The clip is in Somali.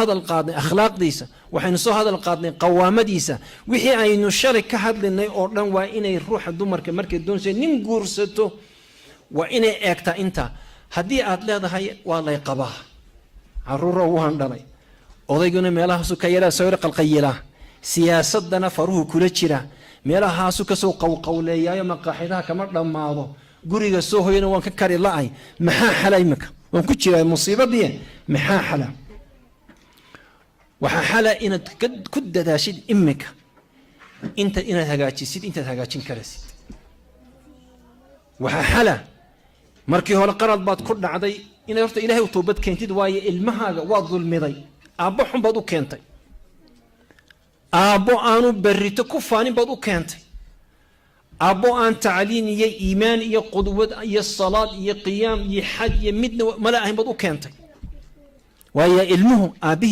Hadal qaadnay akhlaaqdiisa, waxaynu soo hadal qaadnay qawaamadiisa. Wixii aynu shalay ka hadlinay oo dhan waa inay ruuxa dumarka markay doonaysa nin guursato waa inay eegtaa intaa. Haddii aad leedahay waa lay qabaa, caruuro waan dhalay, odayguna meelahaasu ka yaraa soo yar qalqayilaa, siyaasadana faruhu kula jira, meelahaasu kasoo qowqowleeyaayo, maqaaxidaha kama dhammaado, guriga soo hoyana waan ka kari la-ay, maxaa xala? Imika waan ku jiraa musiibadii, maxaa xala? Waxaa xala inaad ku dadaashid imika inta inaad hagaajisid intaad hagaajin karaysid. Waxaa xala, markii hore qalad baad ku dhacday, inaad horta Ilahay u toobad keentid, waayo ilmahaaga waad dulmiday, aabbo xun baad u keentay, aabbo aanu berrito ku faanin baad u keentay, aabbo aan tacliin iyo iimaan iyo qudwad iyo salaad iyo qiyaam iyo xaj iyo midna mala ahayn baad u keentay, waayo ilmuhu aabbihii